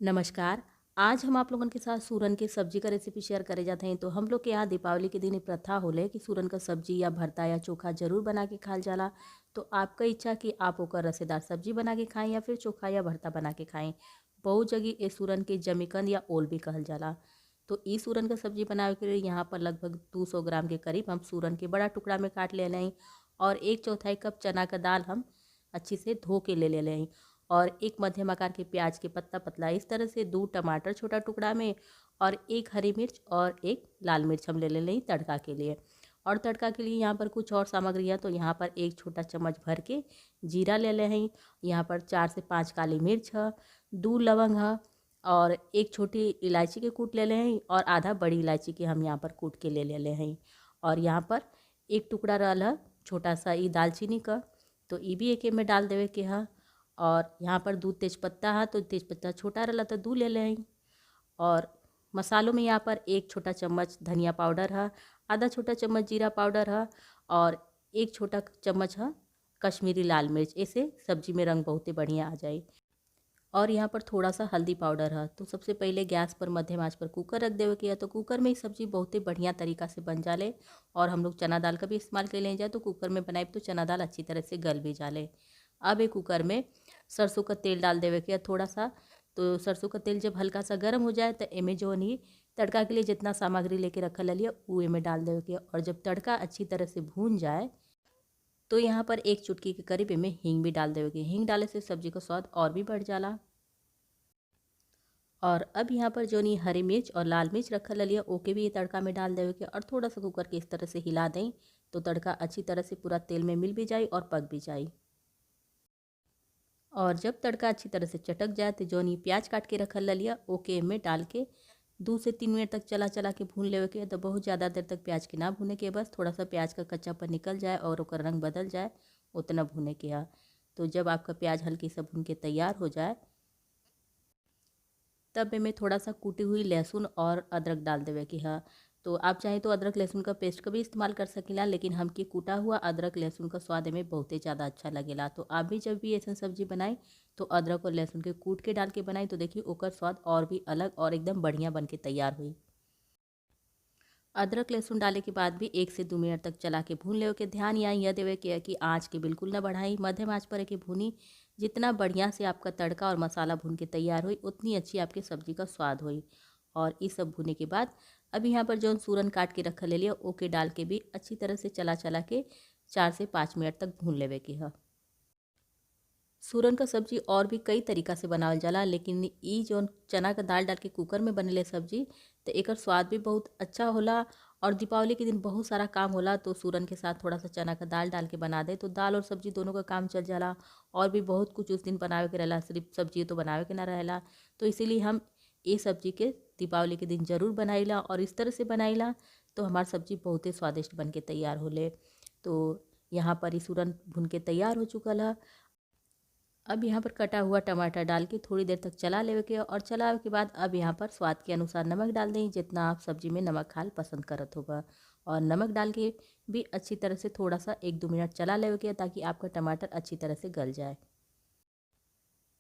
नमस्कार। आज हम आप लोगन के साथ सूरन के सब्जी का रेसिपी शेयर करे जाते हैं। तो हम लोग के यहाँ दीपावली के दिन प्रथा होले कि सूरन का सब्जी या भरता या चोखा जरूर बना के खाल जाला। तो आपका इच्छा कि आप ओकर रसेदार सब्जी बना के खाएँ या फिर चोखा या भरता बना के खाएँ। बहुत जगह ए सूरन के जमीकंद या ओल भी कहल जाला। तो ई सूरन का सब्जी बनावे के लिए यहाँ पर लगभग 200 ग्राम के करीब हम सूरन के बड़ा टुकड़ा में काट ले लें और 1/4 कप चना का दाल हम अच्छे से धो के ले ले लें और एक मध्यम आकार के प्याज के पत्ता पतला इस तरह से, 2 टमाटर छोटा टुकड़ा में और 1 हरी मिर्च और 1 लाल मिर्च हम ले ले लें तड़का के लिए। और तड़का के लिए यहाँ पर कुछ और सामग्रियाँ, तो यहाँ पर 1 छोटा चम्मच भर के जीरा ले ले हैं, यहाँ पर 4 से 5 काली मिर्च है, 2 लवंग है और 1 छोटी इलायची के कूट ले ले हैं और आधा बड़ी इलायची के हम यहाँ पर कूट के ले ले हैं। और यहाँ पर 1 टुकड़ा रहा है छोटा सा ई दालचीनी का, तो ई भी एक में डाल देवे के है। और यहाँ पर 2 तेज़पत्ता है, तो तेज़पत्ता छोटा रहा तो 2 ले लें। और मसालों में यहाँ पर 1 छोटा चम्मच धनिया पाउडर है, आधा छोटा चम्मच जीरा पाउडर है और 1 छोटा चम्मच है कश्मीरी लाल मिर्च। ऐसे सब्जी में रंग बहुत ही बढ़िया आ जाए। और यहाँ पर थोड़ा सा हल्दी पाउडर है। तो सबसे पहले गैस पर मध्यम आंच पर कुकर रख देवे के है। तो कुकर में सब्जी बहुत ही बढ़िया तरीका से बन जाले और हम लोग चना दाल का भी इस्तेमाल कर ले जाए तो कुकर में बनाए तो चना दाल अच्छी तरह से गल भी जाले। अब एक कुकर में सरसों का तेल डाल देवे के थोड़ा सा। तो सरसों का तेल जब हल्का सा गर्म हो जाए तो एमे जो नहीं तड़का के लिए जितना सामग्री लेके रखल लिया वो एमे डाल देवे के। और जब तड़का अच्छी तरह से भून जाए तो यहाँ पर 1 चुटकी के करीब एमे हींग भी डाल देवे के। हींग डाले से सब्जी का स्वाद और भी बढ़ जाला। और अब यहाँ पर जो नहीं हरी मिर्च और लाल मिर्च रखल लिया ओके भी ये तड़का में डाल देवे के और थोड़ा सा कुकर के इस तरह से हिला दें तो तड़का अच्छी तरह से पूरा तेल में मिल भी जाए और पक भी जाए। और जब तड़का अच्छी तरह से चटक जाए तो जो नहीं प्याज काट के रखल लिया ओके में डाल के 2 से 3 मिनट तक चला चला के भून लेवे के। तो बहुत ज़्यादा देर तक प्याज के ना भूने के, बस थोड़ा सा प्याज का कच्चापन निकल जाए और ओकर रंग बदल जाए उतना भूने के है। तो जब आपका प्याज हल्की सा भून के तैयार हो जाए तब में थोड़ा सा कूटी हुई लहसुन और अदरक डाल देवे के है। तो आप चाहें तो अदरक लहसुन का पेस्ट का भी इस्तेमाल कर सकीला, लेकिन हमके कूटा हुआ अदरक लहसुन का स्वाद में बहुत ही ज़्यादा अच्छा लगेला। तो आप भी जब भी ऐसा सब्जी बनाएं तो अदरक और लहसुन के कूट के डाल के बनाएं तो देखिए ओकर स्वाद और भी अलग और एकदम बढ़िया बन के तैयार हुई। अदरक लहसुन डाले के बाद भी 1 से 2 मिनट तक चला के भून ले के। ध्यान यहाँ यह देवे के कि आँच के बिल्कुल ना बढ़ाई, मध्यम आँच पर के भूनी। जितना बढ़िया से आपका तड़का और मसाला भून के तैयार हुई उतनी अच्छी आपकी सब्जी का स्वाद हुई। और ये सब भूने के बाद अब यहाँ पर जो सूरन काट के रखा ले लिया ओके डाल के भी अच्छी तरह से चला चला के 4 से 5 मिनट तक भून लेवे के है। सूरन का सब्जी और भी कई तरीका से बनावल जाला, लेकिन ई जो चना का दाल डाल के कुकर में बनेले सब्जी तो एकर स्वाद भी बहुत अच्छा होला। और दीपावली के दिन बहुत सारा काम होला तो सूरन के साथ थोड़ा सा चना का दाल डाल के बना दे तो दाल और सब्जी दोनों का काम चल जाला। और भी बहुत कुछ उस दिन बनावे के रहला, सिर्फ सब्जी तो बनावे के ना रहेला। तो इसीलिए हम ये सब्जी के दीपावली के दिन ज़रूर बनाइला और इस तरह से बनाइला तो हमार सब्जी बहुत ही स्वादिष्ट बन के तैयार होले। तो यहाँ पर ही सूरन भुन के तैयार हो चुकल है। अब यहाँ पर कटा हुआ टमाटर डाल के थोड़ी देर तक चला लेवे के और चलावे के बाद अब यहाँ पर स्वाद के अनुसार नमक डाल दें, जितना आप सब्जी में नमक खाल पसंद करत होगा। और नमक डाल के भी अच्छी तरह से थोड़ा सा 1-2 मिनट चला लेवे के ताकि आपका टमाटर अच्छी तरह से गल जाए।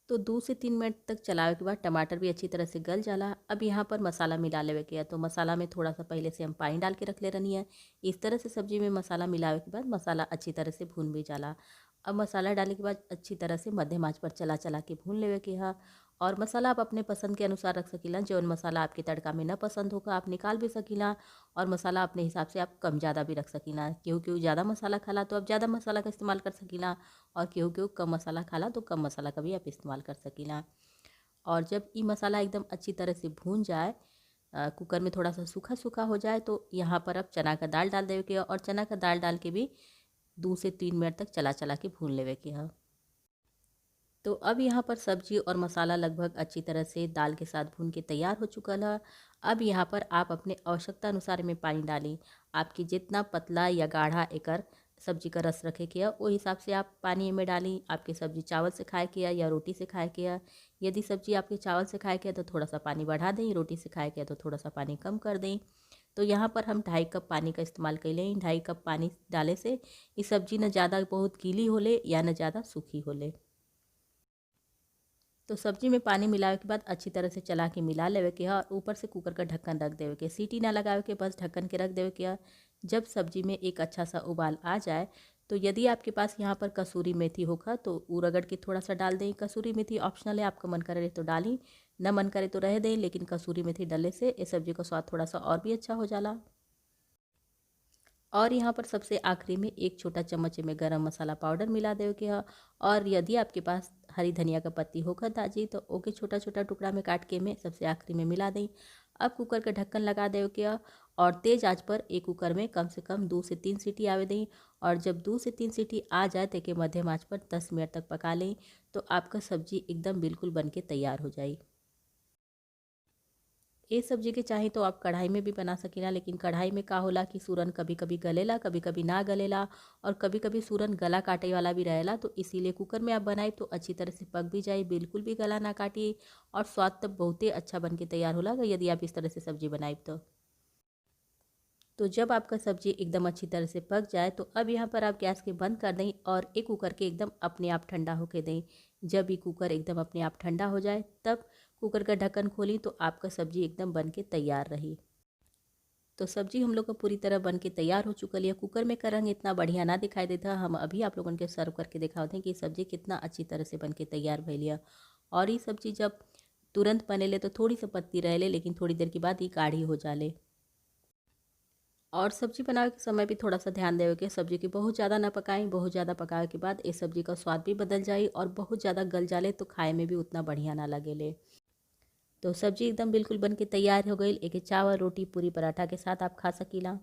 तो 2 से 3 मिनट तक चलावे के बाद टमाटर भी अच्छी तरह से गल जाला। अब यहाँ पर मसाला मिला लेवे के है। तो मसाला में थोड़ा सा पहले से हम पानी डाल के रख ले रही है। इस तरह से सब्जी में मसाला मिलावे के बाद मसाला अच्छी तरह से भून भी जाला। अब मसाला डालने के बाद अच्छी तरह से मध्यम आंच पर चला चला के भून लेवे के है। और मसाला आप अपने पसंद के अनुसार रख सकीला, जो मसाला आपके तड़का में ना पसंद होगा आप निकाल भी सकीला और मसाला अपने हिसाब से आप कम ज़्यादा भी रख सकीला। केहू केहू ज़्यादा मसाला खाला तो आप ज़्यादा मसाला का इस्तेमाल कर सकीला और केहू केहू कम मसाला खाला तो कम मसाला का भी आप इस्तेमाल कर सकीला। और जब ये मसाला एकदम अच्छी तरह से भून जाए, कुकर में थोड़ा सा सूखा सूखा हो जाए तो यहाँ पर आप चना का दाल डाल देवे के और चना का दाल डाल के भी 2 से 3 मिनट तक चला चला के भून लेवे के है। तो अब यहाँ पर सब्जी और मसाला लगभग अच्छी तरह से दाल के साथ भून के तैयार हो चुका है। अब यहाँ पर आप अपने आवश्यकता अनुसार में पानी डालें। आपकी जितना पतला या गाढ़ा एकर सब्जी का रस रखे के है वो हिसाब से आप पानी में डालें। आपकी सब्जी चावल से खाए के है या रोटी से खाए के है, यदि सब्जी आपके चावल से खाए के है तो थोड़ा सा पानी बढ़ा दें, रोटी से खाए के है तो थोड़ा सा पानी कम कर दें। तो यहाँ पर हम 2.5 कप पानी का इस्तेमाल कर लें। 2.5 कप पानी डाले से ये सब्जी न ज़्यादा बहुत गीली होले या न ज़्यादा सूखी होले। तो सब्जी में पानी मिलावे के बाद अच्छी तरह से चला के मिला लेवे के है और ऊपर से कुकर का ढक्कन रख देवे के, सीटी ना लगावे के, बस ढक्कन के रख देवे के है। जब सब्जी में एक अच्छा सा उबाल आ जाए तो यदि आपके पास यहाँ पर कसूरी मेथी होगा तो ऊ रगड़ के थोड़ा सा डाल दें। कसूरी मेथी ऑप्शनल है, आपका मन करे तो डाली, न मन करे तो रह दें, लेकिन कसूरी मेथी डालने से इस सब्जी का स्वाद थोड़ा सा और भी अच्छा हो जाला। और यहाँ पर सबसे आखिरी में 1 छोटा चम्मच में गरम मसाला पाउडर मिला देवे के है। और यदि आपके पास हरी धनिया का पत्ती होगा ताज़ी तो ओके छोटा छोटा टुकड़ा में काट के में सबसे आखिरी में मिला दें। अब कुकर का ढक्कन लगा देवे के है और तेज़ आंच पर एक कुकर में कम से कम 2 से 3 सीटी आवे दें। और जब 2 से 3 सीटी आ जाए तो के मध्यम आंच पर 10 मिनट तक पका लें तो आपका सब्जी एकदम बिल्कुल बन के तैयार हो जाए। ये सब्जी के चाहे तो आप कढ़ाई में भी बना सकीला, लेकिन कढ़ाई में का होला कि सूरन कभी-कभी गलेला, कभी-कभी ना गलेला और कभी-कभी सूरन गला काटे वाला भी रहेला। तो इसीलिए कुकर में आप बनाए तो अच्छी तरह से पक भी जाए, बिल्कुल भी गला ना काटी और स्वाद तब बहुत ही अच्छा बन के तैयार होला यदि आप इस तरह से सब्जी बनाए तो। तो जब आपका सब्जी एकदम अच्छी तरह से पक जाए तो अब यहाँ पर आप गैस के बंद कर दें और एक कुकर के एकदम अपने आप ठंडा होके दें। जब ये कुकर एकदम अपने आप ठंडा हो जाए तब कुकर का ढक्कन खोली तो आपका सब्जी एकदम बन के तैयार रही। तो सब्जी हम लोग का पूरी तरह बन के तैयार हो चुकल है। कुकर में का रंग इतना बढ़िया ना दिखाई देता, हम अभी आप लोगन के सर्व करके दिखाते हैं कि सब्जी कितना अच्छी तरह से बन के तैयार भइल है। और ये सब्जी जब तुरंत बनेले तो थोड़ी सी पत्ती रहेले, लेकिन थोड़ी देर के बाद ये गाढ़ी हो जाले। और सब्जी बनावे के समय भी थोड़ा सा ध्यान देवे के सब्जी के बहुत ज़्यादा ना पकाएं। बहुत ज़्यादा पकावे के बाद इस सब्जी का स्वाद भी बदल जाए और बहुत ज़्यादा गल जाले तो खाए में भी उतना बढ़िया ना लगेले। तो सब्जी एकदम बिल्कुल बन के तैयार हो गई। एक चावल, रोटी, पूरी, पराठा के साथ आप खा सकीला।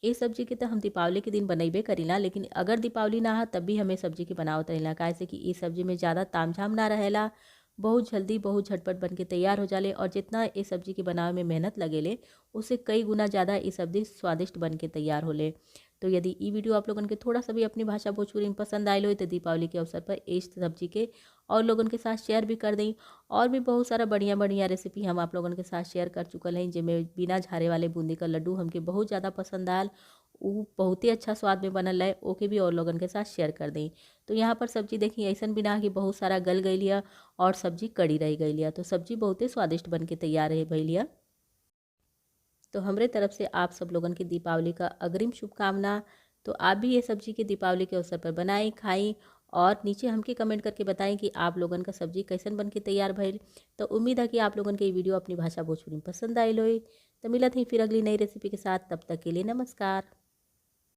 ये सब्जी के तो हम दीपावली के दिन बनैबे करीला, लेकिन अगर दीपावली ना हा तब भी हमें सब्जी के बनावत रहीला, काहे से कि ये सब्जी में ज़्यादा तामझाम ना रहेला, बहुत जल्दी बहुत झटपट बन के तैयार हो जाले। और जितना ये सब्जी के बनावे में मेहनत लगेले उससे कई गुना ज़्यादा ये सब्जी स्वादिष्ट बन के तैयार होले। तो यदि ई वीडियो आप लोगन के थोड़ा सा भी अपनी भाषा भोजपुरी में पसंद आयल हो तो दीपावली के अवसर पर इस सब्जी के और लोगन के साथ शेयर भी कर दें। और भी बहुत सारा बढ़िया बढ़िया रेसिपी हम आप लोगन के साथ शेयर कर चुकल हैं, जिनमें बिना झारे वाले बूंदी का लड्डू हमके बहुत ज़्यादा पसंद आयल, वो बहुत ही अच्छा स्वाद में बनल है, ओके भी और लोगन के साथ शेयर कर दें। तो यहाँ पर सब्जी देखी ऐसा भी ना कि बहुत सारा गल गई है और सब्जी कड़ी रह गई है, तो सब्जी बहुत ही स्वादिष्ट बन के तैयार है भैलिया। तो हमरे तरफ से आप सब लोगन के दीपावली का अग्रिम शुभकामना। तो आप भी ये सब्जी के दीपावली के अवसर पर बनाएं, खाएं और नीचे हमके कमेंट करके बताएं कि आप लोगन का सब्जी कैसन बन के तैयार भइल। तो उम्मीद है कि आप लोगन के ये वीडियो अपनी भाषा भोजपुरी में पसंद आयल होई। तो मिलत ही फिर अगली नई रेसिपी के साथ, तब तक के लिए नमस्कार।